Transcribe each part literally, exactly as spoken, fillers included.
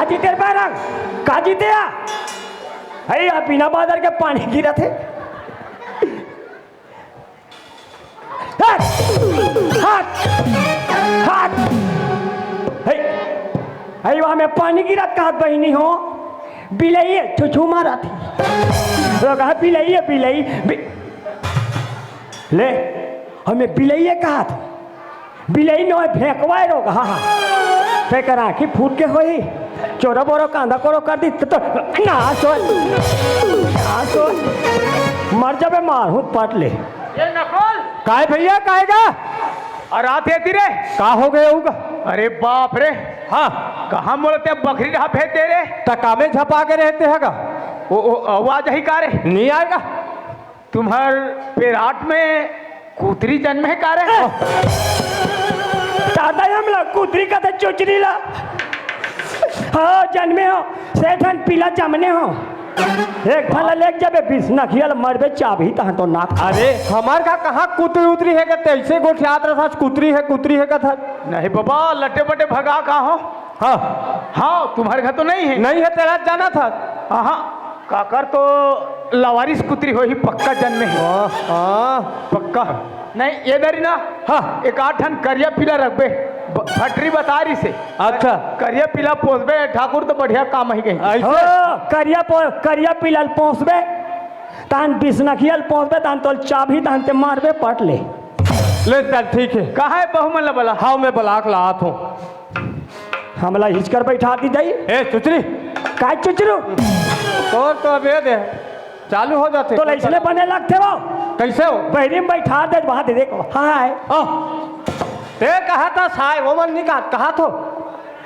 जीते बारंग, का जीते आ? हई, आ बिना बादर के पानी गिरत हे। हट! हट! हट! हई, हई, वहाँ में पानी गिरत कहत बहिनी हो, बिलई छुछू मारत ही। तो कहा बिलई, बिलई, बि-, ले, हमें बिलई कहत। बिलई नोहे, भेंकवा ए रोगहा। तेकर आँखी फूट के होही। चोरो बोरो कांदा कोरो कर दी त तो नास हो। नास हो। मर जाबे मारहूँ पट ले। ए नकुल। काय भैया, काय गा? अरे आत हे ती रे। का हो गए होगा? अरे बाप रे। हाँ। कहाँ मोला ते बखरी रहा भेज दे रे? त कामे झपा के रहते है गा? ओ, ओ, आवाज ही का रे? नहीं आएगा। तुम्हर पेराट में कुतरी जन्मे हे का रे? दादा, हमला कुतरी कथे, चुचरी ला। हाँ, जन्मे हो, से ठन पिला जमने हो। एक ठन ला लेके जाबे, बिसनखिया ल मरबे, चाबही तहाँ तो नाक। अरे, हमर का कहाँ कुतरी उतरी हे के, तैसे गोठियात रहत हस, कुतरी हे, कुतरी हे कथस। नहीं बाबा, लटे बटे भगा का हो। हाँ। हाँ, तुम्हर घर तो नहीं हे। नहीं हे, तेला जाना था। हाँ, हाँ। काकर तो लवारिस कुतरी होही, पक्का जन्मे हे। हाँ, हाँ। पक्का। नहीं, ए दरी ना। हाँ। एक आध ठन करिया पीला रखबे। ब-, भटरी बता रही से। अच्छा। करिया पीला पोसबे, ठाकुर तो बढ़िया काम ही कहीं। ऐसे? हाँ, करिया पो-, करिया पीला ल पोसबे, तहन बिसनखिया ल पोसबे, तहन तोल चाबही, तहन ते मारबे पट ले। ले चल, ठीक हे। कहाँ हे बहू मन ला बला? हाँ, मैं बला के लात हूँ। हमला हिचकर बैठा दी जाई। ए, चुचरी। काय चुचरू? तोर तो अबे दे, चालू हो जाथे। तो अइसने बने लगथे वो। कैसे हो? बहिरी में बैठा दे, वहाँ दे दे। हाय। ओ, ते कहा था साय, वो मन नहीं कहा, कहा थो।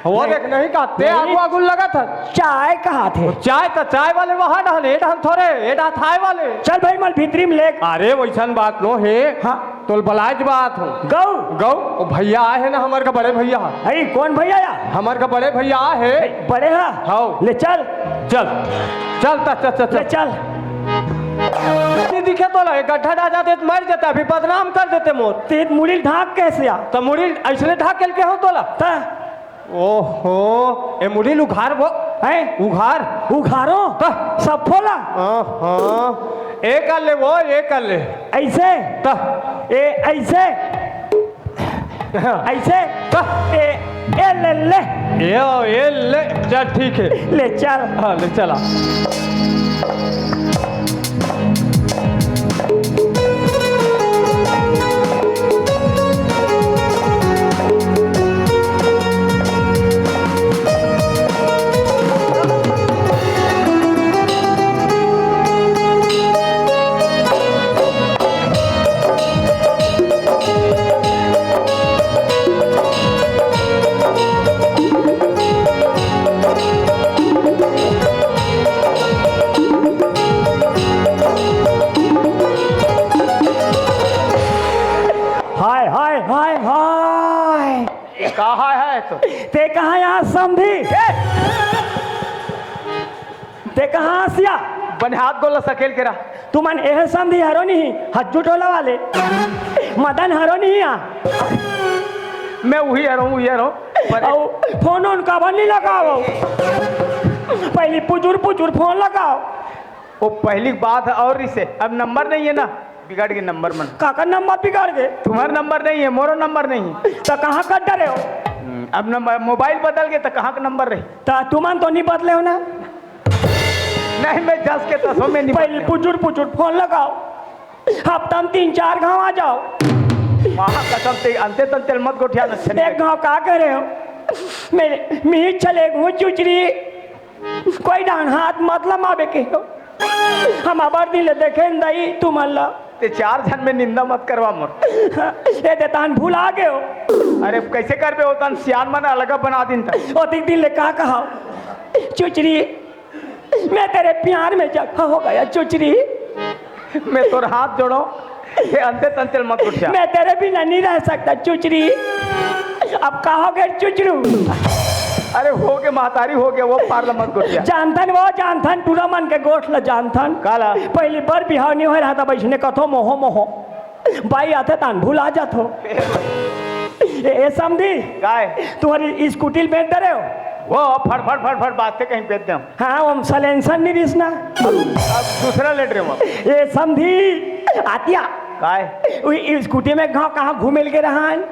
वो देख, नहीं कहा, ते नहीं। आगू आगू लगा था। चाय कहा थे? चाय तो चाय वाले वहाँ डहन, ए डहन थोरे, ए डहन थाय वाले। चल भाई, मल भीतरी में ले। अरे, वैसन बात नो हे। हाँ। तोल बलायच बात हो। गऊ? गऊ? ओ भैया आए हे ना, हमर का बड़े भैया। हई, कौन भैया या? हमर का बड़े भैया आए हे। बड़े हा? हौ। ले चल। चल। चल, त, चल, चल, ले चल। चल। नहीं दिखे तोला, एक गड्ढा डाल जाते त मर जाता, अभी बदनाम कर देते मोर। ते मुड़ी ढाक कैसे आ? त मुड़ी ऐसने ढाक के हो तोला। त ओहो, ए मुड़ी ल उघार वो। हैं? उघार। उघारो? त। सब फोला? हाँ, हाँ। ए कर ले वो, ए कर ले। ऐसे? त। ए, ऐसे? हाँ। ऐसे? त। ए, ए ले, ले। ए, ओ, ए ले। चल, ठीक हे। ले चल। हाँ, ले चला। हाय, हाय, हाय, हाय। का हाय, हाय तो? ते कहाँ यहाँ समधी? ते कहाँ आसिया? बने हाथ गोला सकेल के रहा। तुमन एह समधी हरो नहीं, हज्जू टोला वाले। मदन हरो नहीं आ। मैं उही हरो, उही हरो। पर अउ फोन उन काबर नहीं लगाओ? पहली पुजुर पुजुर फोन लगाओ। वो पहली बात और रिसे, अब नंबर नहीं है ना, बिगड़ गए नंबर मन। काकर नंबर बिगड़ गए? तुम्हार नंबर नहीं है, मोरो नंबर नहीं है। तो कहाँ कर डरे हो? हम्म, अब नंबर, मोबाइल बदल गए तो कहाँ का नंबर रही? तो तुमन तो नहीं बदले हो ना? नहीं, मैं जस के तसों में नहीं पहले बदले हूँ। पुचुर पुचुर फोन लगाओ, हफ्ता में तीन चार घाव आ जाओ। महा कसम ते अंते तंते ल मत गोठिया न छन एक घाव का करे हो? मेरे मीठ छले घूम चुचरी, कोई डान हाथ मत लमावे के हो। हम अबर दिन ले देखे न दई तुमन ला। ते चार झन में निंदा मत करवा मोर। ए दे तान भुला गए हो। अरे कैसे करबे, ओतन सियान मन अलग बना दिन त। ओतिक दिन ले का कहा? चुचरी, मैं तेरे प्यार में जख्म हो गया चुचरी। मैं तोर हाथ जोड़ो, ये अंते तंते ल मत उठिया। मैं तेरे बिना नहीं रह सकता चुचरी। अब का हो गए चुचरू? अरे हो गए महतारी हो गए, वो पार ल मत गोठिया। जानथन वो जानथन, टूरा मन के गोठ ल जानथन। काला? पहली बार बिहाव नहीं हो रहा था, वैसने कथो मोहो मोहो। बाई आथे तान भुला जाथो। ए, ए समधी, काय? तुम्हारी स्कूटी बेच दे रहे हो? वो फट फट फट फट बाजथे, कहीं बेच दे। हाँ, वो सलेंसर नहीं रिस ना। अब दूसरा लेट रहे हो। ए समधी, आतिया। काय? उ, इ स्कूटी में गाँव कहाँ घूमेल गे रहन?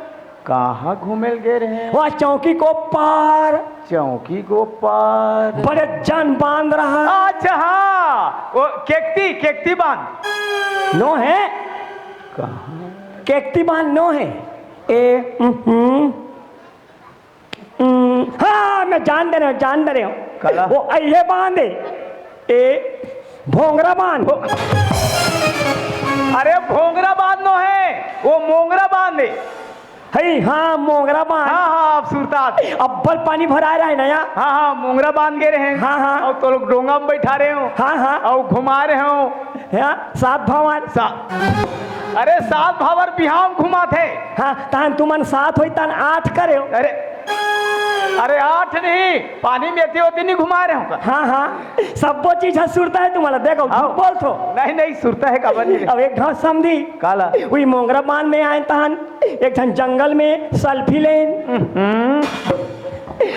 कहाँ घूमेल गे रहे? वहाँ चौकी को पार। चौकी को पार। बड़े जन बांध रहा। अच्छा, हाँ, वो केकती, केकती बांध। नो है। कहाँ? केकती बांध नो है। ए, हम्म, हम्म, हाँ, मैं जान दे रहे हूँ, जान दे रहे हूँ। काला? वो अइहे बांध है। ए, भोंगरा बांध। अरे, भोंगरा बांध नो है, वो मोंगरा बांध है। हई, हाँ, मोंगरा बांध। हाँ, हाँ, अब सुरता आत हे। अब्बल पानी भराए रहे ना या? हाँ, हाँ, मोंगरा बांध गे रहे। हाँ, हाँ। अउ तो लोग डोंगा में बैठा रहे हो। हाँ, हाँ। अउ घुमा रहे हो। हाँ, सात भावर। सा-, अरे, सात भावर बिहाव में घुमाथे। हाँ, तहन तुमन सात होई, तहन आठ करे हो। अरे, अरे, आठ नहीं, पानी में एती ओती नहीं घुमा रहे हो का? हाँ, हाँ, सब्बो चीज ह सुरता हे तुम्हारा। देखो, झूठ आओ। बोलथो। नहीं, नहीं, सुरता हे, काबर नहीं? अब एक घास समधी। काला? उही मोंगरा बांध में आए तहन एक ठन जंगल में selfie लेन। हम्म।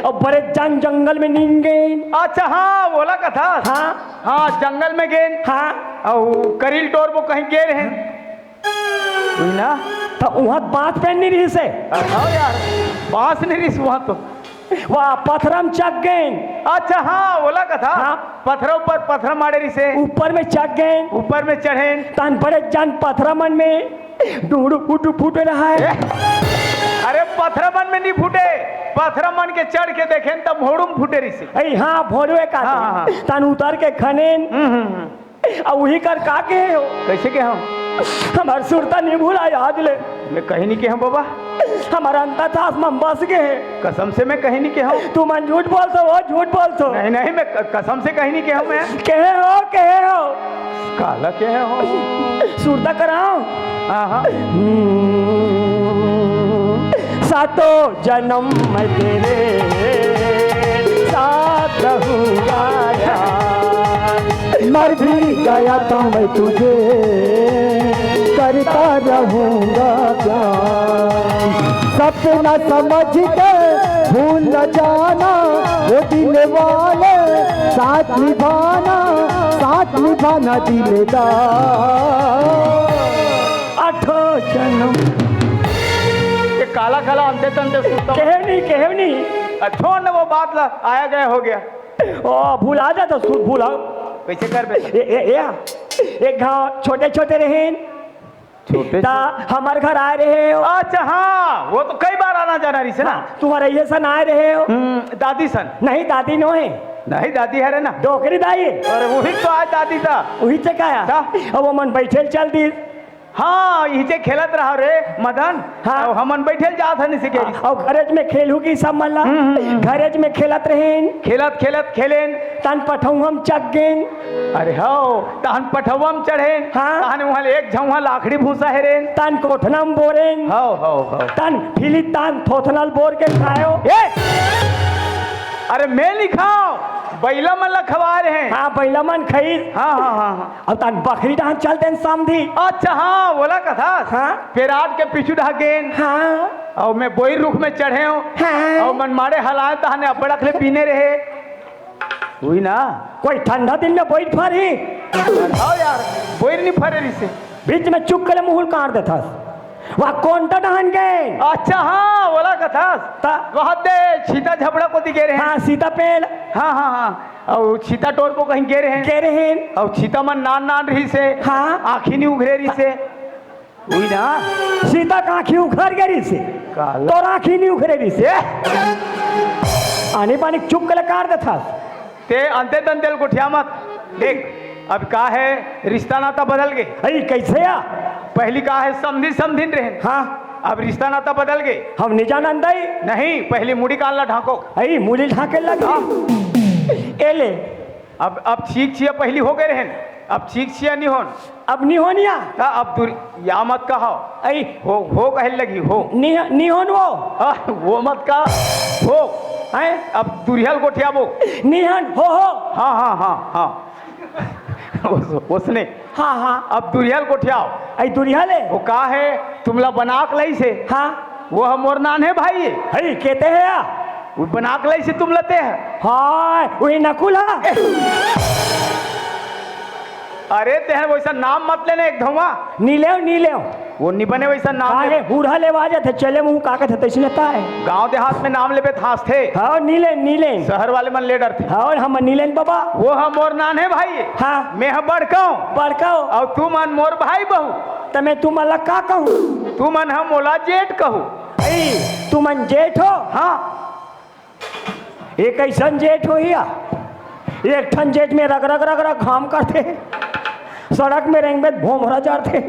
अउ बड़े जन जंगल में नींद गेन। अच्छा, हाँ, वोला कथा। हाँ। हाँ, जंगल में गेन। हाँ। अउ करील टोर वो कहीं गे रहे। हुई ना? त उहाँ बांस पेड़ नहीं रहिस हे। हाँ यार, बांस नहीं रहिस उहाँ तो। वहाँ पथरा में चघ गेन। अच्छा, हाँ, वोला कथा। हाँ। पथरा ऊपर पथरा माड़े रहिस हे। ऊपर में चघ गेन। ऊपर में चढ़ेन। तहन बड़े जन पथरा मन में डुहुड़ू फुटू फूटे रहा है। ए, अरे, पथरा मन में नहीं फूटे, पथरा मन के चढ़ के देखेन तब भोड़ू में फूटे रहिस हे। अई हाँ, भोड़ू एक आदमी। हाँ, हाँ। तहन उतर के खनेन। हम्म, हम्म, हम्म। अउ उही कर का कहे हो? कैसे कहे हो? हमर सुरता नहीं भुलाय आज ले। मैं कहीं नहीं कहे हो बाबा। हमर अंतरसास में बस गे हे। कसम से मैं कहीं नहीं कहे हो। तुमन झूठ बोलथो, वो झूठ बोलथो। नहीं, नहीं, मैं क-, कसम से कहीं नहीं कहे हो मैं। कहे हो, कहे हो। काला कहे हो? सुरता कराओ। हाँ, हाँ। हम्म, सातों जन्म मैं तेरे साथ रहूंगा यार। मर भी गया तो मैं तुझे करता रहूंगा प्यार। सपना समझ के भूल न जाना, वो दिल वाले साथ निभाना, साथ निभाना दिलदार। आठों जन्म। ये काला काला अंते तंते सुनता हूँ। कहे नहीं, कहे नहीं। आ, छोड़ ना वो बात ला, आया गया हो गया। ओ, भुला जा तो सुर भुला। कैसे कर बे? ए, ए, ए, एक घाव छोटे छोटे रहेन। छोटे ता छोटे? हमर घर आए रहे हो। अच्छा, हाँ, वो तो कई बार आना जाना रहिस हे ना। हाँ, तुम्हारा ये सन आए रहे हो। हम्म, दादी सन। नहीं, दादी नो है। नहीं, दादी हरे ना। डोकरी दाई। अरे, वही तो आज दादी था। वही से काया। था। अब वो मन बैठे चल दी। हाँ, इहिचे खेलत रहा रे मदन। हाँ। अउ हमन बइठे ल जात हन इसे के। अउ घरेज में खेलहू कि सब मन ला? हम्म, हम्म, हम्म। घरेज में खेलत रहेन। खेलत, खेलत खेलेन। तहन पठउहा म चघ गेन। अरे हव, तहन पठउहा म चढ़ेन। हाँ। तहन उहाँ ले एक झउहा लाखड़ी भूसा हेरेन। तहन कोठना म बोरेन। हव, हव, हव। तहन फिली तहन थोथना ल बोर के खायो। ए! अरे मैं नइ खांव, बइला मन ला खवाय रहें। हाँ, बइला मन खाइस। हाँ, हाँ, हाँ, हाँ। अब तहन बखरी डहन चल देन समधी। अच्छा, हाँ, ओला कथस। हाँ। पेराट के पीछू डहर गेन। हाँ। अउ मैं बोइर रुख में चढ़ेंव। हाँ। अउ मनमाड़े हलाएंव तहने अब्बड़ अकले बीने रहे। उही ना। कोई ठंडा दिन में बोइर फरही? हव यार, बोइर नइ फरे रिहिसे। बीच में चुक के ले मुँह ल काट देथस। वहाँ कोंटा डहन गेन। अच्छा, हाँ, ओला कथस। त? वहाँ दे छीता झपड़ा कोती गे रहेन। हाँ, सीता पेड़। हाँ, हाँ, हाँ। अउ छीता टोर को कहीं गे रहेन। गे रहेन। अउ छीता मन नान नान रहिसे। हाँ। आँखी नइ उघरे रहिसे। उही ना। सीता के आँखी उघर गे रहिसे। काला। तोर आँखी नइ उघरे रहिसे। ए! आनी बानी चुक के ले काट देथस। ते अंते तंते ल गोठिया मत। देख, अब का हे, रिश्ता नाता बदल गे। अई, कइसे आ? पहिली का हे, समधी समधिन रहेन। हाँ। अब रिश्ता नाता बदल गे। हम नइ जानन दई। नहीं, पहिली मुड़ी कान ला ढांको। अई, मुड़ी ढांके लग। हाँ। ए ले। अब, अब छीक छिया पहिली हो गे रहेन, अब छीक छिया नइ होन। अब नइ होन या? त अब दूर, या मत कहा। अई। हो, हो कहे लगही, हो। नइ, नइ होन वो। हाँ, वो मत कहा, हो। हैं? अब दुरिहा ल गोठियाबो। नइ होन, हो, हो। हाँ, हाँ, हाँ, हाँ। ओस-, ओसने। हाँ, हाँ। अब दुरिहा ल गोठियाव। अई दुरिहा ले? वो का हे, तुमला बना के लइसे। हाँ। वो ह मोर नान्हे भाई। हई, केते हे या? वो बना के लइसे तुम लते है। हाय, वही नकुल हा। अरे, तेहर वइसा नाम मत लेना एक धौवा। नी लेव, नी लेव। वो नी बने वइसा नाम काहे? ले। बूढ़ा लेवा जाथे, चले मुँह का कथे, तइसने ताय। गाँव देहात में नाम लेबे त हाँसथे। हाँ, नी लेन, नी लेन। शहर वाले मन ले डरथे। हाँ, हम नी लेन बाबा। वो ह मोर नान्हे भाई। हाँ। मैं ह बड़का हूँ। बड़का हो। अउ तुमन मोर भाई बहू। त मैं तुमन ला का कहूँ? तुमन ह मोला जेठ कहू। अई, तुमन जेठ हो? हाँ। एक अइसन जेठ होही या, एक ठन जेठ में रग रग रग रग घाम करथे, सड़क में रेंगबे त भोंभरा जरथे,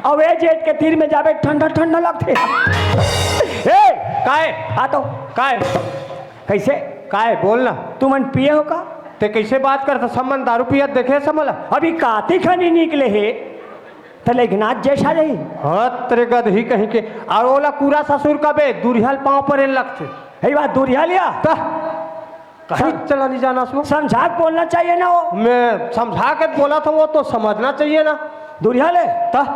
अउ ए जेठ के तीर में जाबे ठंडा ठंडा लगथे। ए, काय? आ तो। काय? कइसे? काय? बोल ना। तुमन पिए हो का? ते कइसे बात करत हस? हमन दारू पियत देखे हस हमला? अभी कातिक ह नी निकले हे, त लेघनाथ जइसा रही। हत रे गदही कहीं के। अउ ओला कूरा ससुर कबे, दुरिहा ल पाँव परे लगथे। हई बात दुरिहा लिया। त कहीं सम-, चला नी जाना सो। समझा के बोलना चाहिए ना वो। मैं समझा के बोलत हँव, वो तो समझना चाहिए ना। दुरिहा ले। त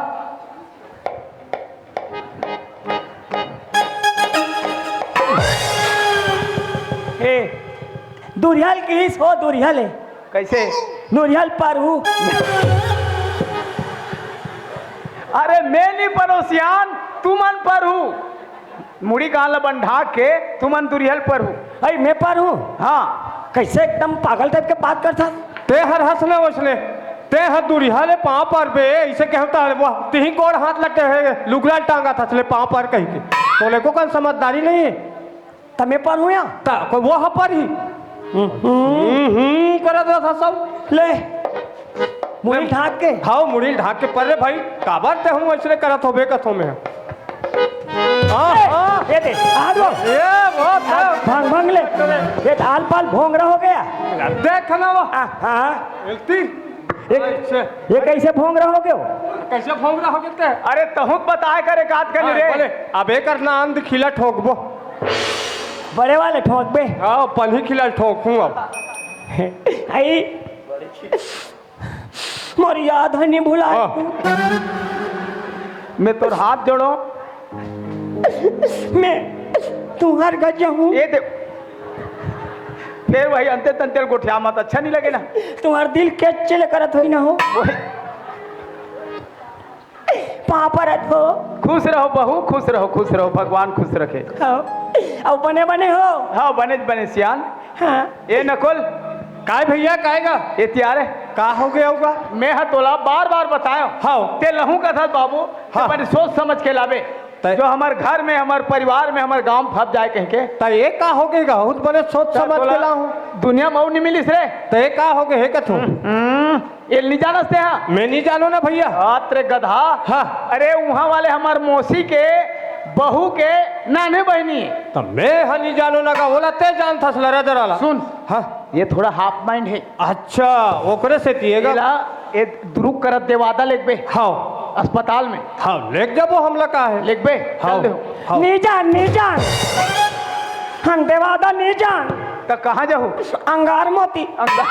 ए, दुरिहा ल किहिस हो, दुरिहा ले। कइसे? दुरिहा ल परहू। अरे, मैं नी परँव सियान, तुमन परहू। मुड़ी कान ल बंधा के तुमन दुरिहा ल परहू। अई, मैं परहूँ? हाँ। कइसे एकदम पागल टाइप के बात करथस? तेहर हँस न वइसने। तेहर दुरिहा ले पाँव परबे, अइसे कहँव त वो तिही गोड़ हाथ लगे हे, लुगरा ल टांगत हस ले पाँव पर कहिके। तोला एको कन समझदारी नहीं हे। त मैं परहूँ या? त कोई वो ह परही। हम्म, हम्म, करत रहत हस सब। ले। मुड़ी ढाँक के। हाँ, मुड़ी ढाँक के पर रे भाई, काबर ते हूँ अइसने करत होबे कथों मैं। हाँ, ए, हाँ। ये दे, आ दो। ये बहुत है। भांग, भांग ले। ये त आल पाल भोंगरा हो गया। देख ना वो। आ, हाँ। गलती। ये, अच्छा। ये कइसे भोंगरा हो गयो? कइसे भोंगरा हो गयो ते? अरे तहूँ बताए करे कात करी हाँ, रे। बोले, अब एकर नांद खिला ठोकबो। बड़े वाले ठोकबे। हाँ, पनही खिला ठोकूँ अब। अई, मोर याद ह नी भुला। हाँ। मैं तोर हाथ जोड़ों। मैं तुँहर घर जाहूँ। ये दे, फेर वही अंते तंते ल गोठिया मत, अच्छा नी लगे ना। तुँहर दिल के चिल करत होही ना हो। वही। पाँव परत हों। खुश रहो बहू, खुश रहो, खुश रहो, भगवान खुश रखे। हाँ। अउ बने बने हो। हाँ, बने बने सियान। हाँ। ए नकुल। काय भइया, काय गा? ए तियारे। का हो गया होगा? मैं ह तोला बार बार बतायो। हाँ। ते लहू कथस बाबू, हाँ। ते बने सोच समझ के लाबे। तय। जो हमर घर में, हमर परिवार में, हमर गाँव फब जाए कहिके। त ये का हो गए गा? बहुत बने सोच त समझ तोला के लाहूँ। दुनिया में अउ नी मिलिस रे। त ये का हो गए हे कथों? हम्म, ये नी जानस ते हा? मैं नी जानों ना भइया। अत रे गधा। हाँ। अरे उहाँ वाले हमर मौसी के बहू के नान्हे बहिनी। त मैं ह नी जानों ना गा, ओला ते जानथस लरा जरा ला। सुन। हाँ। ये थोड़ा half mind हे। अच्छा, ओकरे सेती हे गा। एला, ए दुरुग करत देवादा लेगबे। हाँ। अस्पताल में। हाँ, लेग जाबो, हमला का हे? लेगबे? हाँ, चल देहूँ। हाँ। नी जान, नी जान। हम देवादा नी जान। त कहाँ जाहू? अंगार मोती। अंगा-,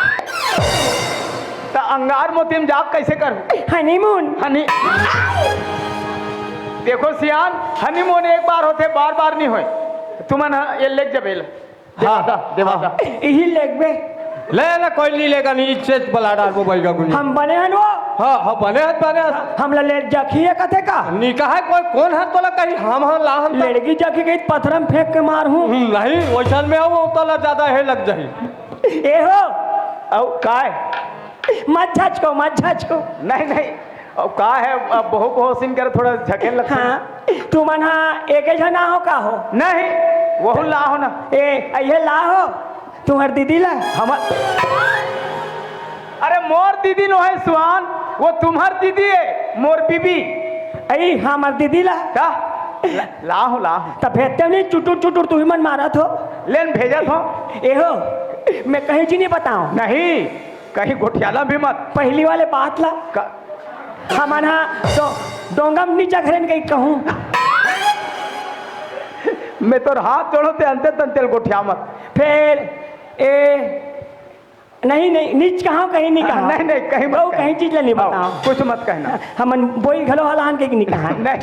त अंगार मोती में जाके कइसे करहू? Honeymoon। हनी-, देखो सियान, honeymoon एक बार होथे, बार बार नी होय। तुमन ह, ये लेग जाबे एला। हाँ, देवादा, देवादा। हाँ। इही लेगबे। ले ना, कोई नी लेगा, नी, इज्जत बला डारबो बइगा गुनी। हम बने हन वो। हाँ, हाँ, बने हन, बने हन। हमला ले जाखी हे कथे का? नी कहा कोई, कोन हर तोला कही, हम हन ला हन त। लेड़गी जाखी कही, पथरा म फेंक के मारहूँ। हम्म, नहीं, वइसन में वो तोला ज्यादा हे लग जाही। ए हो। अउ काय? मत झचको, मत झचको। नहीं, नहीं। अब का हे, अब बहू बहू सीन कर थोड़ा झकेल लगथे। हाँ, तुमन हा एके झन आहो का हो? नहीं, वहू ला हो ना। ए, अइहे ला हो, तुँहर दीदी ला। हमर, अरे मोर दीदी नो हे सुहान, वो तुम्हर दीदी हे, मोर बीबी। अई, हमर दीदी ला। का? ला, ला हो, ला हो। त भेजते नहीं, चुटुर चुटुर तुही मन मारत हो। लेन भेजत हो। ए हो, मैं कहीं जी नहीं बताऊँ। नहीं। कहीं गोठियाला भी मत। पहिली वाले बात ला। का? हमन हा तो डोंगा म नीचा घरेन कही कहूँ। मैं तोर हाथ जोड़ों ते अंते तंते ल गोठिया मत। फेर ए, नहीं, नहीं, नीच कहाँ कहीं नहीं कहा। नहीं, नहीं, कहीं मत बहू कहीं। कहीं चीज ला नहीं हाँ, बताओ। कुछ मत कहना। हमन बोई घलो हलान के नहीं कहा। नहीं।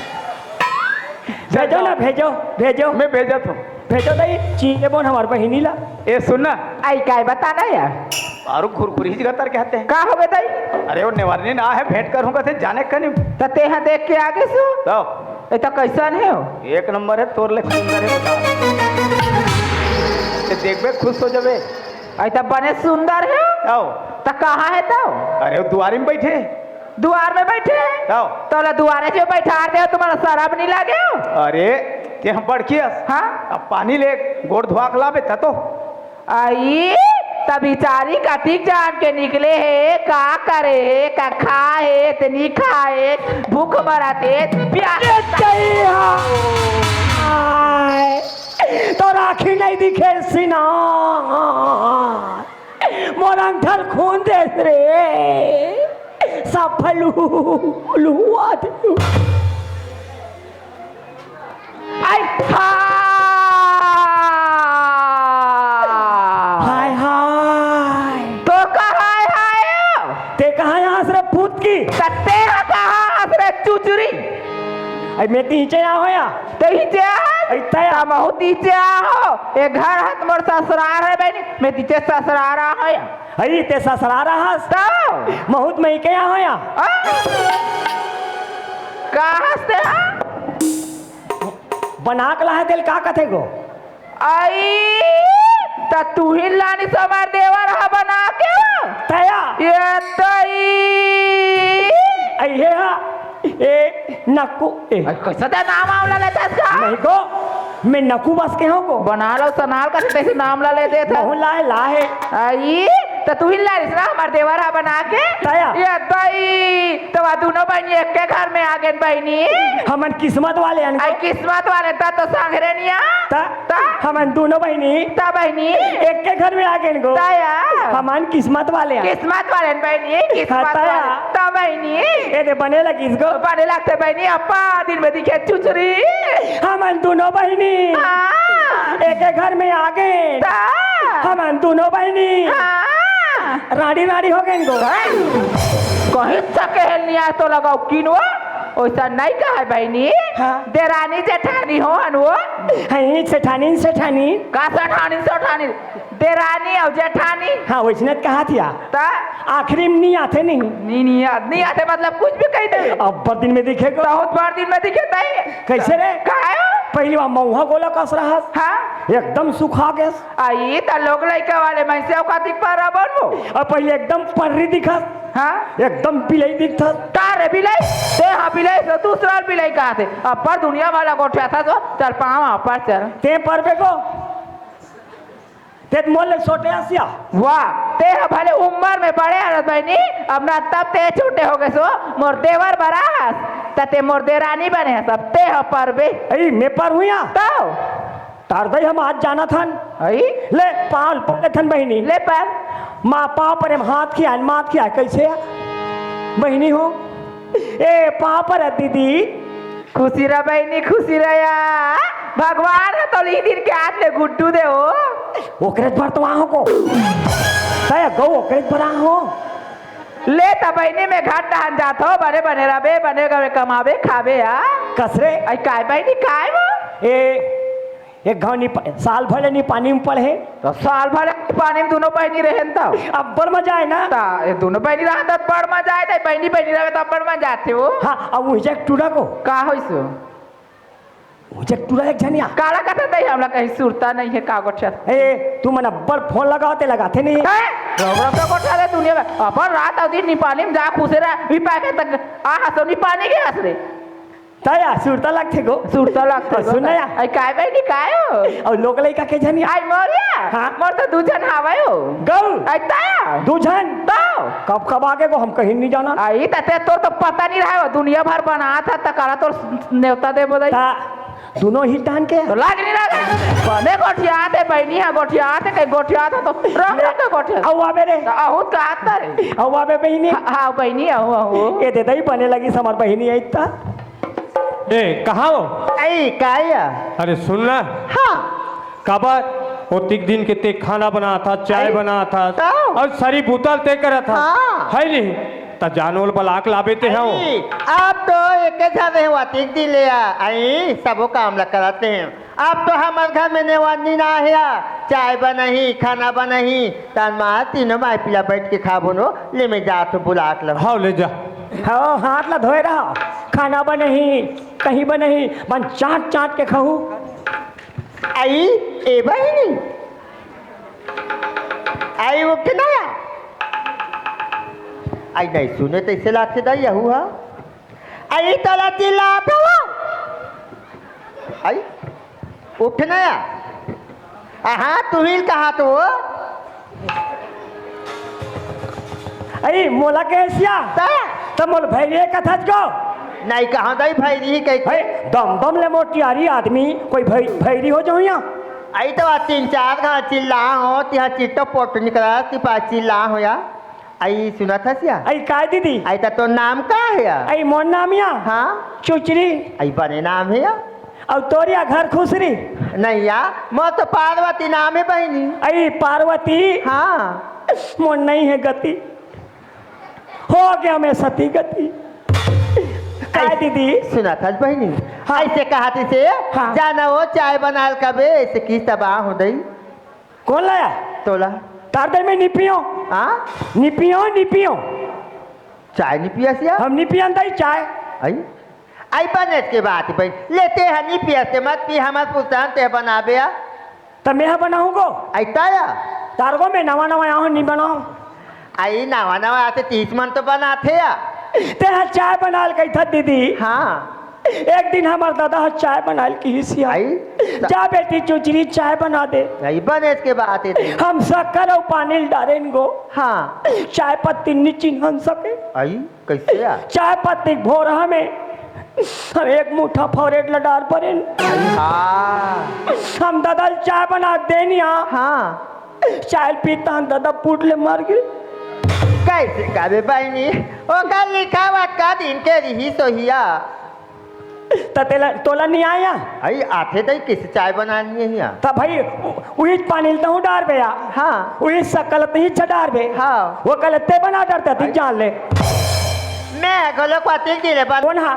भेजो ना, भेजो, भेजो। मैं भेजत हूँ। भेजो दाई, चीज ले बोन हमार बहिनी ला। ए, सुन ना। आई काय बताना यार? आरु घुरघुरी ही जगह तर के हते हैं। का हो गए दाई? अरे, वो नेवारनी ना है, भेंट करूँगा ते जाने का नहीं। त तेहा देख के आगे सु? तो? ए, त कैसन है हो? एक नंबर है, तोर ले सुंदर है, बता। ते देखबे, खुश हो जाबे। आई त बने सुंदर है। आओ। त कहाँ है तो? अरे, वो दुआरी में बैठे। दुआर में बैठे हैं? आओ। तोला दुआरे से बैठा दे, तुम्हारा शरम नहीं लागे हो? अरे, ते हम बड़की हस। हाँ? अब पानी ले, गोड़ धोआ के लाबे, त तो। आई, त बिचारी कतिक जान के निकले हे, का करे हे, का खाए हे, ते नहीं खाए, भूख मरत हे, प्यास। आय, तो राखी नहीं दिखे सीना। मोर अंगठा ल खून देस रे, सब लू-, लुहुआ दे। आई, हाय। हाय, हाय। तो का हाय, हाय? ते कहाँ हस रे भूत की? त ते ह कहाँ हस रे चुचुरी? आई, मैं तीचे आ होया। ते ही जे आ? आई, तया। त महू तीचे आ हो। ए घर हत मोर ससुरार है बहिनी, मैं तीचे ससुरार आ होया। अरे, ते ससुरारा हस? तो? महूत में के यहाँ होया? आ? का हस ते हा? बना के लाहे तेल का कथे गो? आई, त तू ही लानी समार देवर हा बना के? तया? ये तई। आई हे हा? ए, नकु, ए। अरे, कैसा ते नाम आम ला लेता इसका? नहीं को, मैं नकु बस के हूँ को। बना लो सनाल का, तैसे नाम ला ले देता। महू लाए, लाए। आई, त तू ही ला रिस ना, हमार देवर हा बना के। तया। ये दई, त वा दोनों बहिनी एक के घर में आ गए बहिनी। हमन किस्मत वाले हन। आई किस्मत वाले, त तो सांघरे निया। त? त? हमन दोनों बहिनी। त बहिनी। एक के घर में आ गए गो। तया। हमन किस्मत वाले हन। किस्मत वाले हन बहिनी, किस्मत हाँ, तया। वाले। त बहिनी। ए दे बने लगिस गो। बने लगते बहिनी, अब्बड़ दिन में दिखे चुचुरी। हमन दोनों बहिनी। हाँ। एक घर में आ गए। त? हमन दोनों बहिनी। हाँ। राड़ी राड़ी हो गए गो। कहीं सके हेल नहीं आ तो लगाओ किन वो। वैसा नहीं कहा बहिनी। हाँ। देरानी जेठानी हो हन वो। हैं, सेठानी, सेठानी। का सेठानी, सेठानी? देरानी अउ जेठानी। हाँ, वैसने कहा थिया। त? आखिरी में नहीं आथे नहीं। नहीं, नहीं आ-, नहीं आथे मतलब कुछ भी कही दे। अब्बड़ दिन में दिखे गो। बहुत बार दिन में दिखे तई। कैसे रे? काहे हो? पहली बार मऊहा गोला कस रहा। हाँ। एकदम सुखा गैस। आई त लोग लइका वाले मैं से औकात दिख पा रहा बन वो। और पहले एकदम पर्री दिखा। हाँ। एकदम बिलाई दिखा। का रे बिलाई? ते हाँ बिलाई से दूसरा बिलाई कहा थे। अब्बड़ दुनिया वाला गोठिया था तो चल पाँव ऊपर चल। ते पर बेगो। ते मोर ले छोटे आसिया। वाह, ते ह भले उम्र में बड़े हरत बहिनी, अब ना तब ते छोटे हो गए सो, मोर देवर बरा हस, त ते मोर देरानी बने हस, अब ते ह परबे। अई, मैं पर हुई या? तो? तार दई हम आज जाना थन। अई? ले, पाँव परे थन बहिनी। ले पर। माँ पाँव परे हम हाथ खिया, माथ खिया, कैसे? बहिनी हो? ए, पाँव परे दीदी। खुशी रह बहिनी, खुशी रह या। भगवान ह तोला ई दिन के आज ले गुड्डू दे हो। ओकरे बर तो आहो को। तय गौ ओकरे बर आहो। ले त बहिनी में घर डहन जात हो, बने बने रहबे, बने गवे कमाबे, खाबे आ। कस रे? आई काय बहिनी, काय वो? ए, एक घाव नी प-, साल भर ले नी पानी में पड़े हे। त साल भर ले पानी में दोनों बहिनी रहेन त? अब्बड़ मजा आए ना? त ए दोनों बहिनी रहत त बड़ मजा आए, त बहिनी बहिनी रहे त बड़ मजा आथे वो। हाँ, अब वही जाए टूरा को। का होइस? वही जाए टूरा एक झनिया। काला कथे तई हमला कहीं सुरता नहीं है का गोठिया। ए, तू मन अब्बड़ फोन लगाओ ते लगाथे नहीं। हैं? रौरा तो गोठिया दे दुनिया में। अपन रात अउ दिन नी पानी में जा खुसे रह, ई पाके तक आ हसो नी पानी के हस रे। तया, सुरता लागथे गो। सुरता लागथे गो। सुन ना या। आई काय बहिनी काय हो? अउ लोग लइका के झन या? आई मोर या? हाँ। मोर तो दू झन हावय हो। गौ? आई तया? दू झन? तो? कब कब आगे गो हम कहीं नहीं जाना। आई तते तोर तो पता नहीं रहा हो। दुनिया भर बनात ह त काला तोर नेवता दे बोलाई। ता दोनों ही टान के? तो लाज नहीं लगा। बने गोठियात हे बहिनी हा, गोठियात हे, कहीं गोठियात हे तो रंग रंग के गोठियात। अउ आबे रे। तो अहुत का आता रे। अउ आबे बहिनी। हाँ, हाँ, बहिनी, अहू, अहू। ए दे दई बने लगी समर बहिनी आई ता। ए, कहाँ हो? आई, काय? अरे सुन ना। हाँ। काबर? ओतिक दिन के ते खाना बनात हस, चाय आई। बनात हस, तो? अउ सारी बोतल ते करत हस। हाँ। है नहीं? त जान ओला बलाके लाबे ते हव। अई, अब तो एके झन रहे, वातिक दिन ले आ। अई, सबो काम ला करत रहे। अब तो हमर घर में नेवानी ना हे आ। चाय बनही, खाना बनही, तन मा तीनों माई पिला बैठ के खाबो न। ले मैं जात हूँ बुलाके ला। हव, ले जा। हव, हाथ ला धोए रहा। खाना बनही, कहीं बनही, बन चाट चाट के खाहू। अई, ए बहिनी। अई, उठ ना या। अई, नहीं सुने तइसे लागथे दाई, यहू हा। अई, तोला चिल्लात हवं। अई, उठ ना या। आहा, तुही ल कहा तो। अई, मोला कहेस या? त? त मोला भैरी कथस गो। नहीं कहा दाई भैरी कहिके। भाई, दम दम ले मोर तियारी आदमी, कोई भै-, भैरी हो जाहूं या? अई तो तीन चार घांव चिल्ला हंव, तिहा चिट्टो पोट निकला, तिहा चिल्ला हंव या। अई सुनत हस या? अई काय दीदी? अई त तोर नाम का हे या? अई मोर नाम या? हाँ? चुचरी। अई बने नाम हे या? अउ तोर या घर खुसरी? नहीं या, मोर तो पार्वती नाम हे बहिनी। अई पार्वती? हाँ। मोर नहीं हे गति, हो गया मैं सती गति। काय अई दीदी? सुनत हस बहिनी? हाँ। अइसे कहत रहिसे, हाँ। जा न वो चाय बनाय ल कबे, अइसे किहिस त बा हो दई। कोन लाया? तोला। तार दे मैं नी पियों। हाँ? नी पियों, नी पियों। चाय नी पियस या? हम नी पियन दई चाय। अई? अई बनेच के बात हे बहिनी। ले तेहा नी पियस ते मत पी, हमर पुरसान तेहा बनाबे या। त मेहा बनाहूं गो। अई त या? तार गो मैं नवा नवा आंव नी बनांव। अई नवा नवा आथे तिहिच मन तो बनाथे या। तेहा चाय बनाय ल कहिथस दीदी। हाँ। एक दिन हमर ददा ह चाय बनाय ल किहिस या। अई? जा बेटी चुचरी चाय बना दे। अई बनेच के बात हे। हम सक्कर अउ पानी ल डारेन गो। हाँ। चाय पत्ती नी चिन्हन सके। अई? कइसे या? चाय पत्ती के भोरहा में हम एक मुठा फोरेट ल डार परेन। अई हाँ। हम ददा ल चाय बना देन या। हाँ। चाय ल पीत तहन ददा पुट ले मर गे। कइसे कबे बहिनी? ओकर लिखावट का दिन के रिहिस होही या। त तेला, तोला नी आय या? अई आथे दई, कइसे चाय बनानी हे या? त भई, उ-, उहिच पानी ल तहूं डारबे या। हाँ। उहिच सक्कर ल तहीं च डारबे। हाँ। वो कल ते बना डारते, दिख अई। जान ले। मैं घलो पातिल जी ले बन- कोन हा?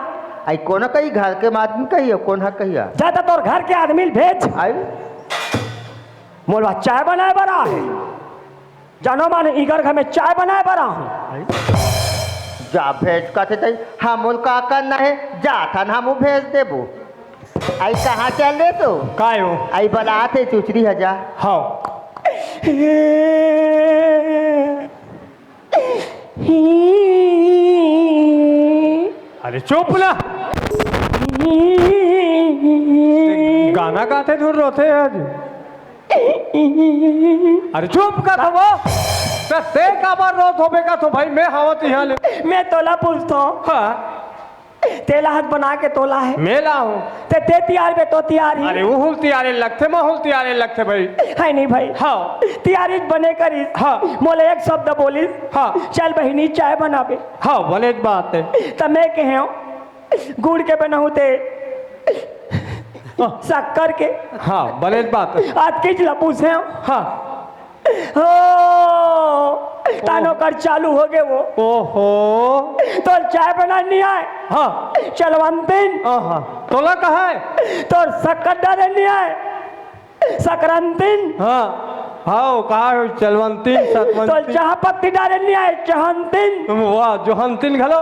अई कोनो कही घर के आदमी कही, कोन हा कही? जा त तोर घर के आदमी ल भेज। अई? मोला चाय बनाय बर आहे। जानो माने इकर घर में चाय बनाय बर आहूं। जा भेज कथे तई, हमन का करना हे, जाथन हमू भेज देबो। अई कहाँ चल दे तू? काय हो? अई बलाथे चुचरी ह जा। हव। अरे चुप ना। गाना गाथे धुन रोथे आज। अरे चुप का तो वो। त ते काबर रोत होबे का तो भाई, मैं हावत इहाँ ले। मैं तोला पूछथों। हाँ। तेला हाथ बना के तोला हे। मैं लाहूं। ते, ते तियार बे तो तियार ही। अरे उहुल तियारे लगथे, महुल तियारे लगथे भाई। हे नहीं भाई। हाँ। तियारी बने करिस। हाँ। मोला एक शब्द बोलिस। हाँ। चल बहिनी चाय बनाबे। हाँ, बनेच बात हे। त मैं कहेंव, गुड़ के बनाहूं ते हाँ। शक्कर के। हाँ, बनेच बात हे। आज किच ला पूछेंव। हाँ। हो, तानो कर चालू होगे वो। ओहो। तोर चाय बनाय ल नी आय। हाँ। चलवंतिन। आहा। तोला कहा हे? तोर शक्कर डारे ल नी आय। सकरंतिन। हाँ। हाँ, कहा हे चलवंतिन, सकवंतिन। तोर चाह पत्ती डारे ल नी आय, चहंतिन। वाह, जोहंतिन घलो।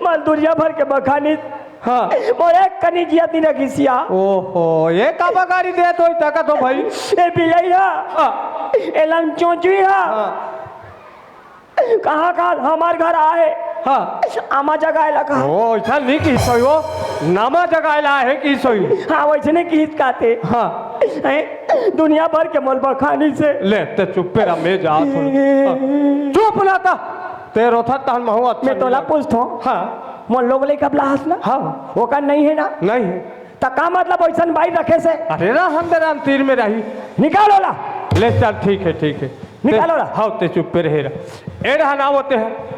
मजदूरिया भर के बखानी हाँ। मोर एक कनी जिया दिन घिसिया। ओहो, ये काबर गारी देत होही तका तो भाई? ए बिलई हा। हाँ। ए लंग चोंचुई हा। हाँ। कहाँ काल हमर घर आहे? हाँ। आमा जगाय ला कहा। ओ, अइसा नी किहिस होही वो। नामा जगाय ला आहे किहिस होही। हाँ, वइसने किहिस काते। हाँ। हैं? दुनिया भर के मोला बखानिस हे। ले, ते चुप्पे रह, मैं जात हूँ। हाँ। चुप ना ता। ते रोथस तहन महूँ अच्छा मैं तोला पूछथों। हाँ। मोर लोग लइका बलाहस ना? हाँ। ओकर नहीं हे ना? नहीं हे। त का मतलब अइसन बाई रखे से? अरे रहन दे, राम तीर में रही। निकाल ओला। ले चल, ठीक हे, ठीक हे। निकाल ओला। ते, हाँ, ते चुप्पे रहे रह। ए रहा ना होते हैं।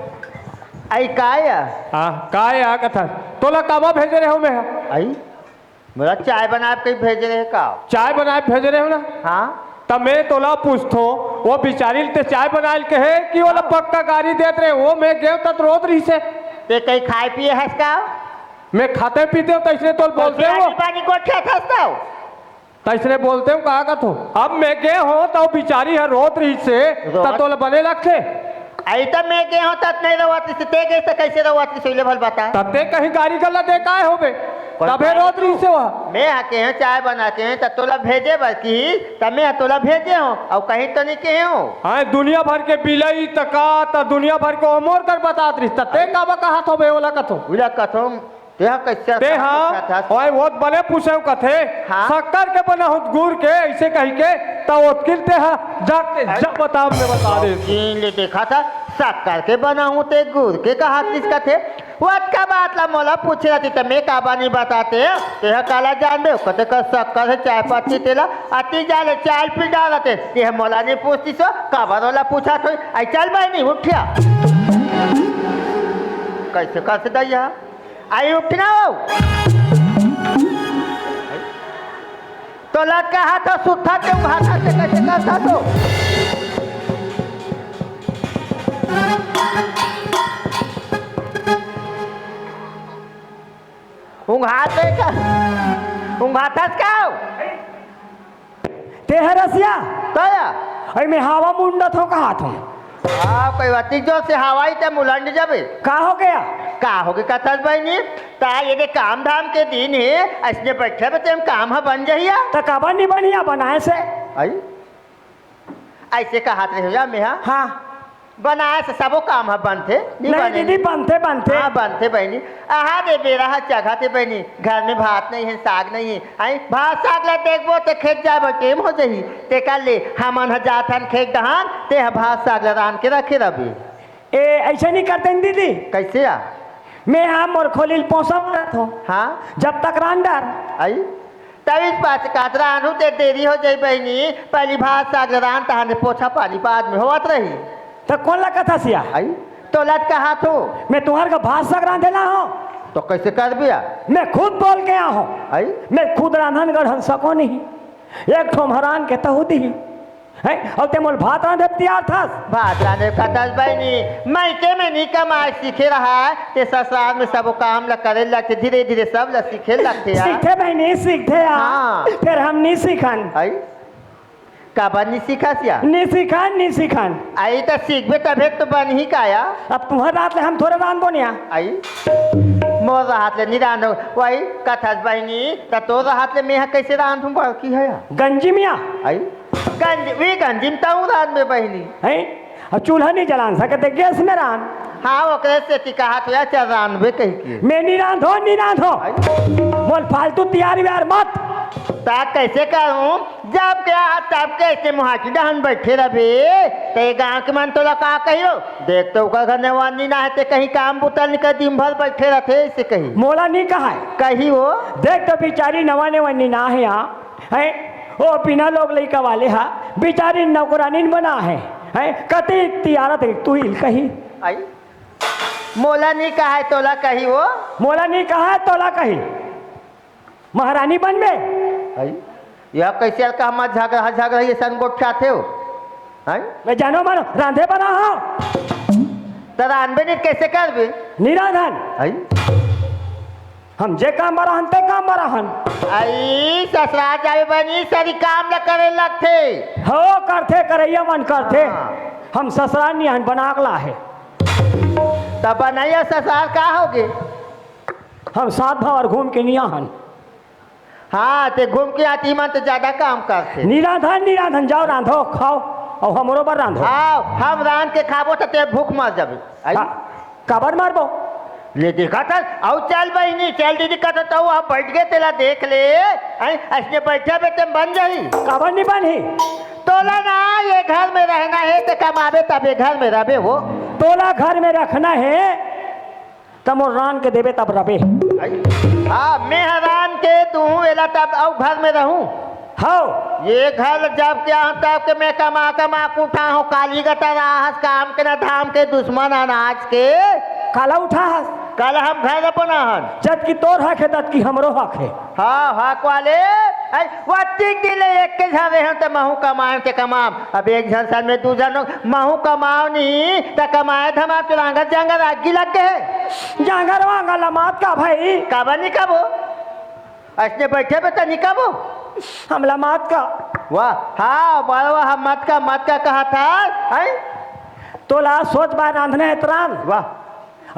अई काय? हाँ, काय कथा? तोला कामा भेजे रहे हो मैं? अई? मोला चाय बनाय के कहीं भेजे रहे का? चाय बनाय भेजे रहे हो ना? हाँ। त मैं तोला पूछथों, वो बिचारी ल ते चाय बनाए ल कहे कि ओला पक्का गारी देत रहे? वो मैं गेंव त रोत रहिसे। ते कहीं खाए पिए हस का? मैं खाते पीते हों, तइसने तोल बोलते हो। पानी गोठिया थस तो। तइसने बोलते हो, का कथो? अब मैं गे हों, त वो बिचारी ह रोत रहिसे, त रोत? तोला बने लगथे? अई त मैं गे हों, त नहीं रोवत रहिसे, ते गे त कइसे रोवत रहिसे, ले भल बता। त ते कहीं गारी गल्ला दे काय होबे? तभे रोत रहिसे वो। मैं ह केहें चाय बना के, त तोला भेजे बर किहिस, त मैं ह तोला भेजे हों, अउ कहीं तो नहीं केहे हों। हाँ, दुनिया भर के बिलई त का, त दुनिया भर के ओमोर कर बतात रहिस, त ते काबर कहत होबे, ओला कथो? ओला कथो, तेहा कइसे ते हा, पूछत हस? ओए, वो त बने पूछे कथे, हाँ? शक्कर के बना हूँ गुर के, अइसे कहि के, त ओतकिल तेहा जाके अरे, जब बताब में बता दे। शौकीन ले देखा था, शक्कर के बना हूँ ते गुर के कहा किस कथे? ओतका बात ला मोला पूछे रहती त मैं काबर नहीं बताते? तेहा काला जानबे, कथे का शक्कर हे, चाय पत्ती तेला, अति जाले चाय पी डालते, तेहा मोला नहीं पूछती सो, काबर ओला पूछत होई? आई चल बहिनी, उठिया। कइसे, कइसे दैया? आई उठ ना हो। तोला कहा था सुत्था के उघाटा से कइसे करता तो? उघाटे का, उघाटस का हो? ते हर रसिया? तया? अरे मैं हवा मुंडत हो कहा था। हाँ, कोई बात नहीं, जो से हवाई ते मुलंड जाबे। का हो गया? का हो गया कथस बहिनी? ता ये दे काम धाम के दिन हे, अइसने बइठे बे तेम काम ह बन जहिया। त काबर नहीं बनिया बनाए से? आई? अइसे कहत रहे हो या मेहा? हाँ। बनाए से सबो काम ह बनथे, नहीं नहीं बने दीदी, नहीं। बनथे, बनथे। हाँ, बनथे बहिनी। आहा दे बेरा ह चघत हे बहिनी, घर में भात नहीं हे, साग नहीं हे। आई, भात साग ला देखबो ते खेत जाए बर टेम हो जही। ते कर ले, हमन ह जात हन खेत डहान, ते ह भात साग ला रांध के रखे रबे। ए, अइसे नहीं करते न दीदी। कइसे आ? मैं ह मोर खोली ल पोसा मारत हों। हाँ? जब तक रांध डर। आई? तब इस पास कात रांधू ते देरी हो जाई बहिनी, पहली भात साग रांध तहां ले पोछा पानी बाद में होवत रही। त कोन ला कथस या? आई, तोला त कहा थो। मैं तुंहर का भात साग रांधे ला हों। त कइसे करबे या? मैं खुद बोल के आ हों। आई? मैं खुद रांधन गढ़न सको नहीं। एक ठो हरान के तहु दिही। हैं? अउ ते मोल भात रांधे तियार थस? भात रांधे कथस बहिनी, मइके में नहीं कमाए सीखे रहा, ते ससुराल में सबो काम ला करे लगथे, धीरे धीरे सब ला सीखे लगथे यार। सीखथे बहिनी, सीखथे यार। हाँ। फेर हम नहीं सीखन। आई? काबर नहीं सीखस या? नहीं सीखन, नहीं सीखन। आई त सीखबे तभे तो बनही का या? अब तुंहर रांध ले हम थोरे रांधबो निया। आई? मोर रांध ले नहीं रांधो, वही कथस बहिनी, त तोर रांध ले मैं ह कइसे रांधूं बड़की ह या? गंजी मिया। आई? गंज-, वी गंजी में तहूं रांधबे बहिनी। हैं? अब चूल्हा नहीं जलान सकते, गैस में रांध। हाँ, ओकरे सेती कहा तो या चल रांधबे कहि के। मैं नहीं रांधो, नहीं रांधो। आई? मोल फालतू तियार व्यार मत। ता कइसे करूं? जब क्या तब कइसे मुहाटी डहन बइठे रबे? ते गांव के मन तोला का कहियो? देख तो ओकर घर नेवानी ना हे, ते कहीं काम बुता नहीं कर, दिन भर बइठे रथे, अइसे कही। मोला नहीं कहा हे। कही वो? देख तो बिचारी नवा नेवानी ना हे या। हैं? ओ बिना लोग लइका वाले हा, बिचारी नौकरानी बना हे। हैं? कति तियारत हे, तू ही कही। आई? मोला नहीं कहा हे, तोला कही वो। मोला नहीं कहा हे, तोला कही। महारानी बनबे। आई? या कइसे अलका हमर झगड़ा, झगड़ा ये सन गोठियाथे हो? आई? मैं जानो मानो, रांधे बना हो। त रांधबे नहीं, कइसे करबे? नहीं रांधन। आई? हम जे काम बर आहन, ते काम बर आहन। आई, ससुराल जाबे बहिनी, सरी काम ला करे लगथे। हो, करथे, करइया मन करथे। हाँ। हम ससुराल नहीं आहन, बना के लाहे। तब बनइया ससुराल का होगे? हम सात भावर घूम के नहीं आहन। हाँ, ते घूम के आती मन तो ज्यादा काम करथे। नहीं रांधन, नहीं रांधन, जाओ रांधो, खाओ, अउ हमरो बर रांधो। आओ, हम रांध के खाबो त ते भूख मर जाबे। आई? का-, काबर मारबो? ले देखा था, अउ चल बहिनी, चल दीदी, कथस त अउ बइठ गे, तेला देख ले। आई, अइसने बइठे बे ते बन जाही। काबर नहीं बनही? तोला ना ये घर में रहना हे, ते कमाबे तब ये घर में रबे वो। तोला घर में रखना हे, त मोर रांध के देबे तब रबे। आई? हाँ, मैं ह रांध के दूहूं एला तब अउ घर में रहूं। हव। ये घर जब के आहूं तब के मैं कमा कमा के उठाहूं, काली गतर आहस काम के ना धाम के, दुश्मन अनाज के। काला उठाहस? काला हम घर अपन आहन। जतकी तोर हक हे, ततकी हमरो हक हे। हाँ, हक वाले। अई, वतिक दिन ले एक के झन रेहेंव त महूं कमाएंव ते कमाम। अब एक झन सन में दू झन हो, महूं कमाओं नहीं त कमाए धमाए, तोर आंगर जांगर आगी लग गे हे। जांगर वांगर ला मत का भई। काबर नहीं कबो? अइसने बइठे बे त नहीं कबो। हमला मत का। वाह, हाँ, बड़वा हम मत का, मत का कहत हस, हैं? तोला सोच बाय रांधना हे त रांध। वाह।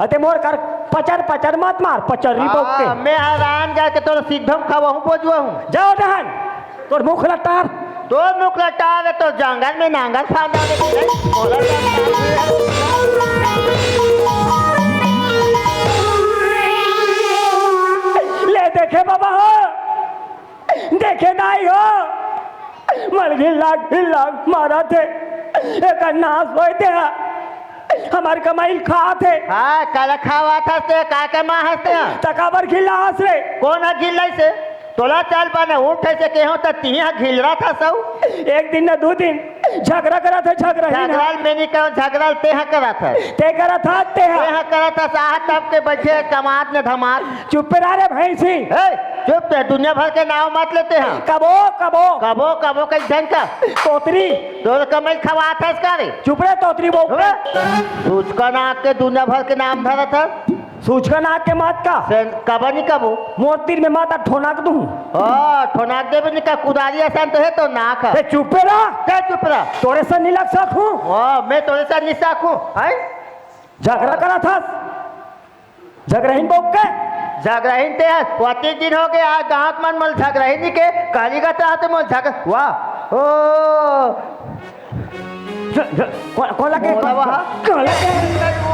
अते मोर कर पचर पचर मत मार, पचर्री बउक के। हाँ, मैं हरान जाके तोला सीधम खवाहूँ, बोजवाहूँ। जाओ डहन, तोर मुख लटार। तोर मुख लटार हे, तोर जांगर में नांगर फांदा दे। मोला ले देखे बाबा हो, देखे नहीं हो, मलघिन लाग, लाग मारत हे। एकर नाश होय ते हा। हमर कमाई ल खात हे। हाँ, काला खावत हस ते, का कमाए हस ते हा? त काबर घिल्लाहस रे? कोन ह घिल्लाइस हे? तोला चल बने उठ से केहेंव त तिही ह घिल्लाथस अउ। एक दिन न दू दिन झगरा करत हे, झगरा ही ना। झगरा ल मैं नहीं कहूँ, झगरा ल तेहा करत हस। ते करत हस, तेहा। तेहा करत हस, आहा तब के बइठे कमात न धमात। चुप रह रे भैंसी। ए, चुप ते, दुनिया भर के नाव मत ले ते हा। कबो, कबो। कबो, कबो कई झन का। तोतरी। तोर कमाई खवात हस का रे? चुप रे तोतरी बउक। अबे, सूचका नाक के दुनिया भर के नाम धरत हस। सूचका नाक के मत का। से काबर नहीं कबो? मोर तीर में मत आ ठोनक दूं। ओ, ठोनक देबे नहीं का, कुदारी असन तो हे तोर नाक ह। ते चुप रह। ते चुप रह। तोरे से नहीं लग सकूं। ओ, मैं तोरे से नहीं सकूं, हैं? झगरा करत हस। झगरहिन बउक के। झगरहिन ते हस, वतिक दिन हो गे, आज गाँव के मन मोला झगरहिन नहीं के, काली गत रहते मोला झग-, वाह, ओ। झ-, झ-, को-, कोन लगे? मोला वहाँ। कोन लगे?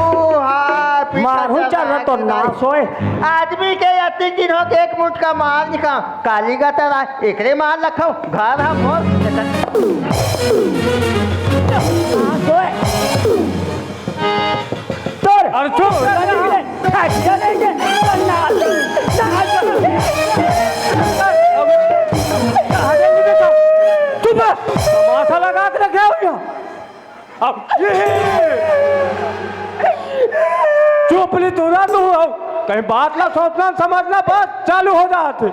ओ, हाँ, पीछा मारहूँ चल चल रहा तो रहा नाश होय। आदमी के अतिक दिन हो गे, एक मुटका मार नहीं खा, काली गत रहा, एकरे मार लखव, घर हम मोर। नाश होय। तोर अरे चुप। चुप। माथा लगा के रखे हो यहाँ। अब ये चुप नहीं तू ना तू, अब कहीं बात ना सोचना समझना, बस चालू हो जात हे।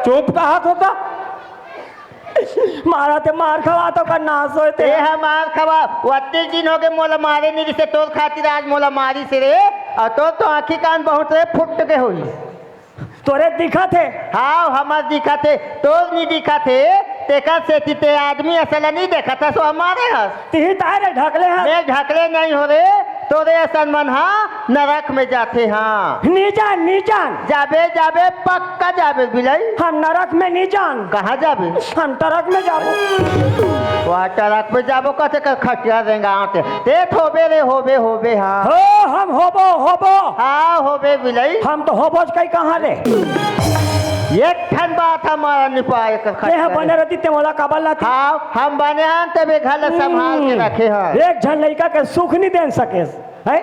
चुप कहा होता। मारा ते मार खवा तो का नाश होय ते। ते ह मार खवा, वत्ते दिन हो गे मोला मारे नहीं, जिसे तोर खातिर आज मोला मारिस रे। अउ तोर तो आँखी कान बहुत रे फुट गे होही। तोरे दिखत हे? हाव, हमर दिखत हे, तोर नहीं दिखत हे। तेकर सेती ते आदमी असल नहीं देखत हस, वो हमारे हस। तिही ताय रे ढकले हस। मैं ढकले नहीं हो रे, तोरे असन मन हा नरक में जाथे। हाँ, नी जान, नी जान। जाबे, जाबे, पक्का जाबे बिलई। हम नरक में नी जान। कहाँ जाबे? हम ट्रक में जाबो। वाह, ट्रक में जाबो कहते कर खटिया रेंगाते। ते थोबे रे, होबे, होबे, हाँ। हो, हम होबो, होबो। हाँ, होबे बिलई। हम तो होबो कहीं कहाँ रे? एक ठन बात हमारा निपाय कर खटिया रे। बने रहती ते मोला काबर लाती? हाँ, हम बने हन ते घर ला संभाल के रखे हन। एक झन लइका के सुख नहीं देन सकेस, हैं?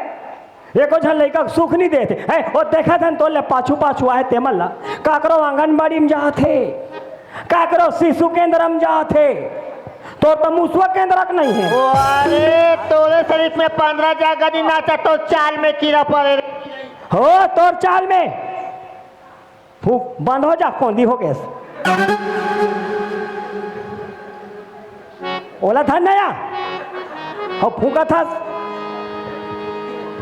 एको झन लइका के सुख नहीं देते। हैं? वो देखत हन तोर ले पाछू पाछू आए ते मन ला। काकरो आंगनबाड़ी में जात हे, काकरो शिशु केंद्र में जात हे। तोर तो मुसवा केंद्र के नहीं हे। ओ, अरे, तोरे शरीर में पन्द्रह जा गनी नाचा, तोर चाल में कीड़ा पड़े रे। हो, तोर चाल में। फूक, बंद हो जा, कोंदी हो गेस। ओला धन नया। हो फूकत हस।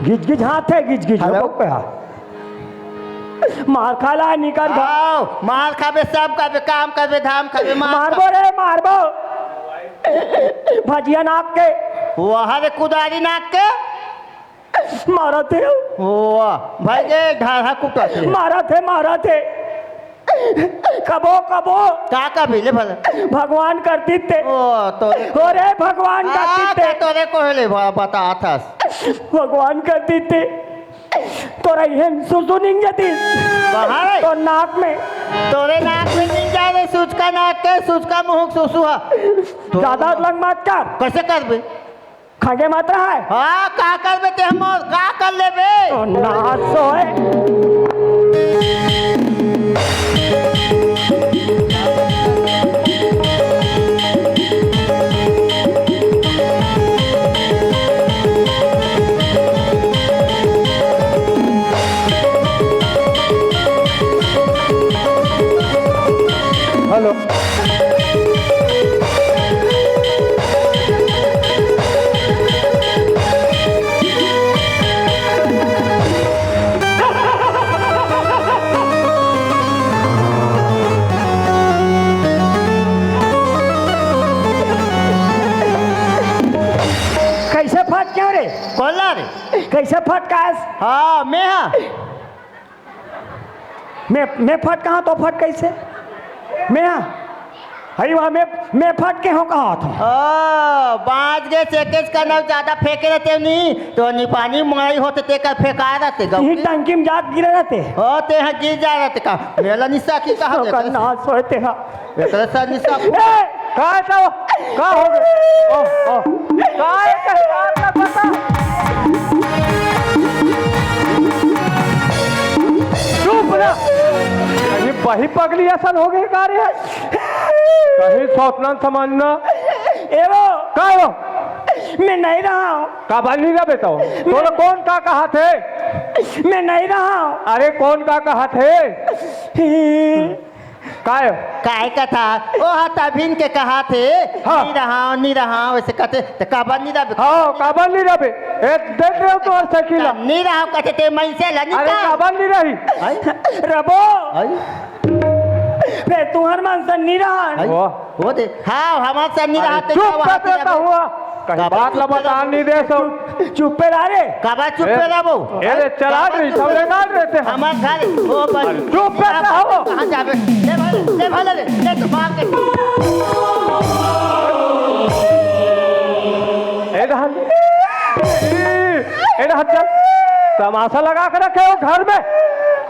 गिज गिज हाथ हे, गिज गिज। हेलो। हो पे हा। मार खा ला, निकल घर। आओ, मार खाबे, सब करबे, काम करबे, धाम करबे, मार मारबो रे, मारबो। भजिया नाक के। वहाँ रे कुदारी नाक के। मारत हे। वाह, भाई, ये ढाढ़ा कुटत हे। मारत हे, मारत हे। कबो, कबो। का, का भेले भला? भगवान कर दीते। ओ, तोरे। ओ रे, भगवान कर हाँ, दीते। का तोरे को हेले भला बतात हस। भगवान कर दीते। तोरा इहेन सुसु निंग जतीस। कहाँ रे? तो नाक में। तोरे नाक में निंग जाए रे, सुचका नाक के, सुचका मुहुक सुसु हा। ज्यादा लंग मत कर। कैसे करबे? खगे मत रहा है। हाँ, का करबे ते हमर? का कर लेबे? तो नाश होए। कइसे फटकास? हाँ, मैं हा। मैं, मैं फटका हँव तो फट कइसे? मैं हा। हई वहाँ मैं, मैं फटके हँव कहाथँव। ओ, बाँच गे सेकेच का नव जादा फेंके रहते नहीं, तो निपानी मड़ई होते ते का फेंका रहते गौ। यही टंकी में जात गिरे रहते। ओ, ते हा गिर जा रहते का। मेला निशा की कहा तो देते? का नाश होते हा। एकरे साथ निशा ए! का है तो? का हो गए? ओ, ओ। का है का बात ना पता? चुप ना। कहीं बही पगली असन हो गए का रे? कहीं सोचना समझना। ए वो। का हो? मैं नहीं रहा हूँ। काबर नहीं रहा बेटा? तोला कौन का कहा थे? मैं नहीं रहा हूँ। अरे कौन का कहा थे? काय? काय कथा? ओ हा तभिन के कहा थे, हाँ। "नी रहा, नी रहा," वैसे कहते, तो काबर नी रहा? हाँ, काबर नी रहा बे? ए, देख रहे हो तुम्हार साइकिल ला? नी रहा कहते ते मनसे ला नी अरे, का? काबर नी रही? आई? रबो। आई? फिर तुम्हार मन से नी रहा। आई? वाह। वो दे, हाँ, हमार से नी अरे, रहा, ते चुप का कर बात देता है? हुआ। कहीं बात ला बता नहीं दे सो। चुप, चुप पे रह रे। काबर चुप पे रह वो? ए रे, चला रही, सब रे, ना रहते हैं। हमार घर, वो बस। अरे, चुप पे रह वो। कहाँ जाबे? ले भाई, ले भाई, ले, ले तो बाप के। ए रहन। ए रहन चल। तमाशा लगा के रखे हो घर में।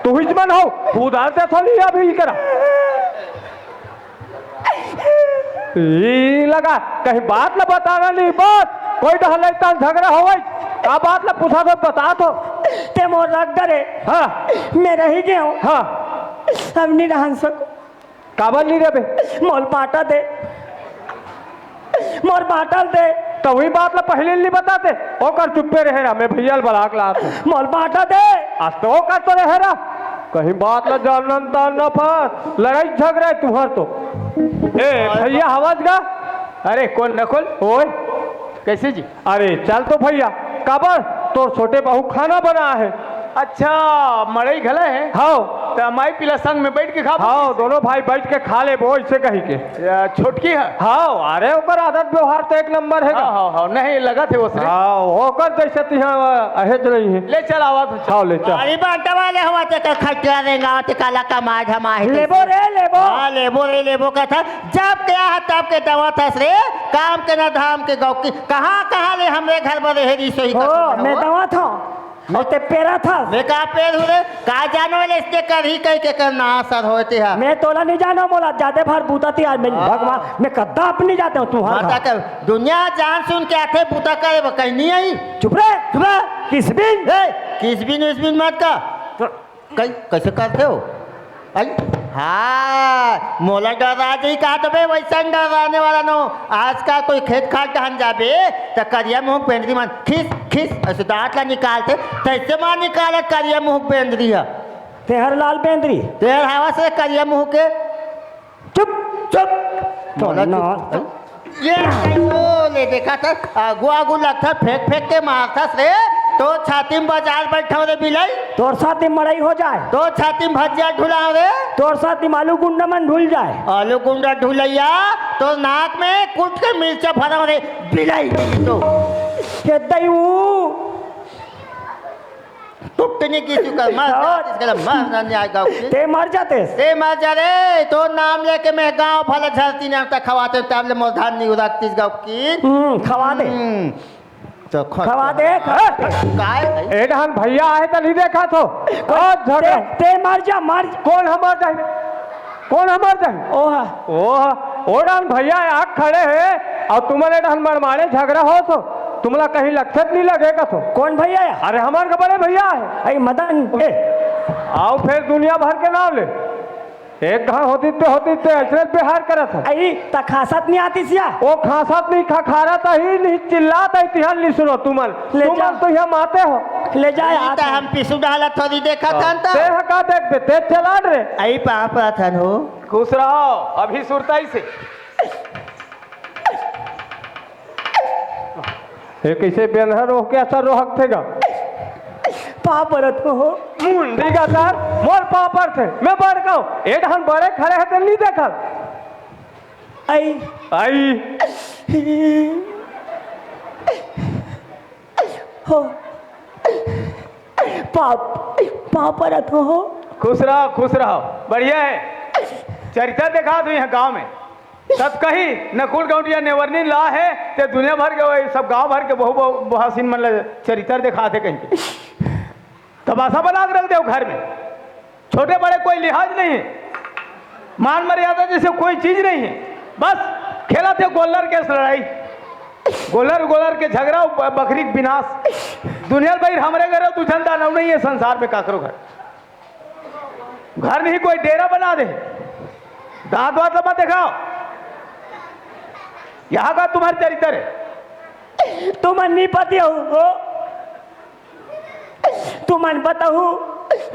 तू ही मन हो। उधार दे थोड़ी अभी करा। ई लगा, कहीं बात ला बताना नहीं, बात। कोई डहर ले तन झगड़ा होवई, का बात ला पूछा तो बता तो। ते मोर रख डरे। हाँ। मैं रही गयो। हाँ। अब नहीं रहन सको। काबर नहीं रहे बे? मोल बाटा दे। मोर बाटल दे। तो वही बात ला पहले नहीं बताते, ओकर चुप्पे रहे रहा, मैं भैया ल बलाक लात हूँ। मोल बाटा दे। आज तो ओकर तो रहे रहा, कहीं बात ला जानन तान न पास, लड़ाई झगड़ा है तुम्हार तो। ए भैया, आवाज गा। अरे कौन नकुल? ओए। कैसे जी? अरे चल तो भैया, काबर तोर छोटे बहू खाना बना है। अच्छा, मड़ई घला है? हाव। त माई पिला संग में बैठ के खा। हाव, दोनों भाई बैठ के खा लेबो, ऐसे कही के। या, छोटकी है? हाव, अरे ओकर आदत व्यवहार तो एक नंबर है। हाँ, हाँ, हाँ, नहीं, लगत है वो से। हाव, ओकर जैसे तिहा अहेज नहीं है। ले चल, आवा तो चल। हाव, ले चल। अरे बांटा वाले हुआ ते का खटिया रेंगा, ते काला कमाए धमाए। लेबो रे, लेबो। हाँ, लेबो रे, लेबो का था। जब क्या है, तब के दवा थस रे, काम के ना धाम के गौ की। कहाँ, कहाँ ले हमरे घर में रहे रही सोई हो, का मैं दवा था। मैं ते पेरा था। मैं का पेर हूँ रे? का जानो ले इसने करही कह के करना असर होते हैं। मैं तोला नहीं जानो, मोला जाते भर बूता थी आज मैं हाँ। भगवान, मैं कद्दा अपनी जाते हूँ तुम्हारा माता घर। कर दुनिया जान सुन के आथे बूता करे, वो कहीं नहीं आई। चुप रे। चुप रे। किस बिन? ए, किस बिन, इस बिन मत का। तो कई-, कैसे करते हो? आई? हाँ, मोला डरा जाई कहा तो बे, वैसन डराने वाला नो। आजकल कोई खेत खार डहन जाबे, त करिया मुँह बेंदरी मन खिस, खिस, ऐसे दांत ला निकालते, तैसे मार निकालत करिया मुँह बेंदरी ह। तेहर लाल बेंदरी। तेहर हवा से करिया मुँह के। चुप, चुप। मोला ना। चुप। ये ओ ले देखा था, आगू आगू लगथस, फेंक फेंक के मारथस रे। तोर छाती में बाजार बैठाव रे बिलाई। तोर छाती में मड़ई हो जाए। तोर छाती में भजिया ढुलाव रे। तोर छाती में आलू गुंडा मन ढुल जाए। आलू गुंडा ढुलैया, तोर नाक में कुट के मिर्चा भराव रे बिलाई तो। के दई ऊ। टूटने की चुका, मर और जाते, इसके लिए मर ना न्याय गाँव की। ते मर जाते। ते मर जा रे, तो नाम लेके मैं गाँव भला झरती ने तक खवाते, तब ले मोर धान नहीं उदारती गाँव की। हम्म, खवा दे। हम्म, तो ख-, खवा दे, खवा दे। काय? ए डहन भैया आए तो नहीं देखा तो। कोई और झगड़ा। ते, ते मर जा, मर जा। कौन हमार जाए? कौन हमार जाए? ओह। ओह, ओ डहन भैया आग खड़े है और तुम्हारे डहन मरमारे झगड़ा हो तो तुमला कहीं लक्षत नहीं लगे का तो? कौन भैया है? अरे हमार के बड़े भैया है। अरे मदन, ए। आओ फिर दुनिया भर के नाम ले। एक घाव होती ते, होती ते, ऐसे बिहार करत है। अरे, त खासत नहीं आती सिया? ओ खासत नहीं, खखारत ही नहीं, चिल्लात ही तिहान नहीं सुनो तुमन। ले तुमन जा। तो यहाँ माते हो। ले जा ई यार। त हम पिसु डाला थोड़ी देखा हाँ। था न तो। ते हका देख बे, ते चला रे। आई पाँव पड़त हन हो। खुश रहो, अभी सुरताई से। ये कैसे बेनहर हो, कैसा रोहक थे गा? पाँव परत हो। मुंडी का सर, मोर पाँव पर थे, मैं बढ़ गऊँ। ए डहन बड़े खड़े हैं, ते नहीं देखल। आई। आई। हो। पाँव, पाँव परत हों। खुश रहो, खुश रहो, बढ़िया हे। चरित्र देखा तू इहाँ गाँव में। तब कही नकुल गौंटिया नेवरनी ला हे, ते दुनिया भर के, वही सब गाँव भर के बहू, बहू, बहासिन मन ला चरित्र देखाथे कहिके। तमाशा बना के रख देव घर में। छोटे बड़े कोई लिहाज नहीं हे, मान मर्यादा जइसे कोई चीज नहीं हे। बस खेलथे गोल्लर के लड़ाई, गोल्लर गोल्लर के झगरा, ब-, बखरी के बिनास। दुनिया भर हमरे घर दू झन दानव नहीं हे संसार में, काकरो घर, घर नहीं, कोई डेरा बना दे। दाँत वात मत देखाव। यहाँ का तुम्हार चरित्र हे? तुमन नहीं पतियाहू हो, तुमन बताहू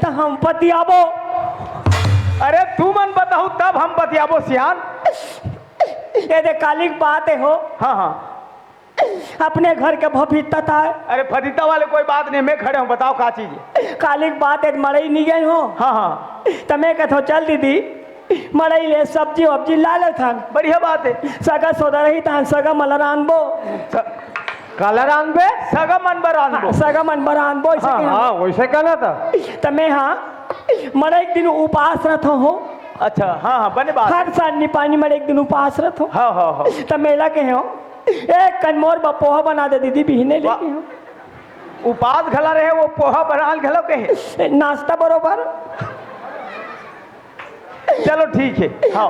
त हम पतियाबो। अरे तुमन बताहू तब हम पतियाबो सियान। ये दे कालिक बात हे हो। हाँ, हाँ। अपने घर के भभिता था। अरे भभिता वाले कोई बात नहीं, मैं खड़े हूँ, बताव का चीज हे? कालिक बात हे, मड़ई नहीं गए हो। हाँ, हाँ। त मैं कहत हों चल दीदी, मड़ई ले सब्जी वब्जी ला लेथन। बढ़िया बात हे। सगा सोदर ही तहन सगा मन ला रांधबो। स-, काला रांधबे? सगा मन बर रांधबो। हाँ, सगा मन बर रांधबो, अइसे हाँ, कहे हाँ, हम। वइसे कहना था। त मैं हाँ, मड़ई के दिन उपास रथों हो। अच्छा, हाँ, हाँ, बने बात। हर साल निपानी मड़ई के दिन उपास रथों। हाँ, हाँ, हाँ। त मैं एला कहे हों, एक कन मोर बर पोहा बना दे दीदी, बिहने वाह। लेके हों। उपास घला रहे, वो पोहा बना घलो कहे। नाश्ता बरोबर। चलो ठीक हे, हाँ।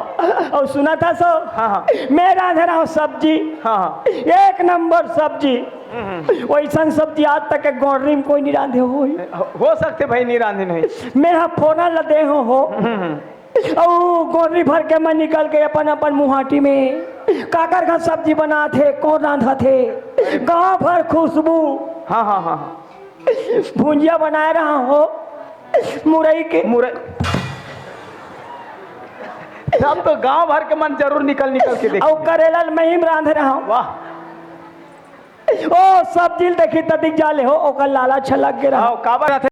अउ सुना था सो, हाँ, हाँ। मैं रांधे रहों सब्जी, हाँ, हाँ। एक नंबर सब्जी। हम्म, हम्म। वइसन सब्जी आज तक के गोंडरी में कोई नहीं रांधे होही। हो, हो सकथे भाई, नहीं रांधे नहीं। मैं हा फोरन ला दे हों हो। हम्म, हम्म। अउ गोंडरी भर के मन निकल के अपन अपन मुहाटी में काकर घर सब्जी बनाथे, कोन रांधथे, गांव भर खुशबू। हाँ, हाँ, हाँ, हाँ। भुंजिया बनाए रहा हों मुरई के। मुरई। तब तो गांव भर के मन जरूर निकल निकल के देखे। अउ करेला ल मैं ही रांधे रहा हों। वाह। ओ सब्जी ल देखही त दिख जाले हो, ओकर लाला छलक गे रहा। हाँ, काबर रथे?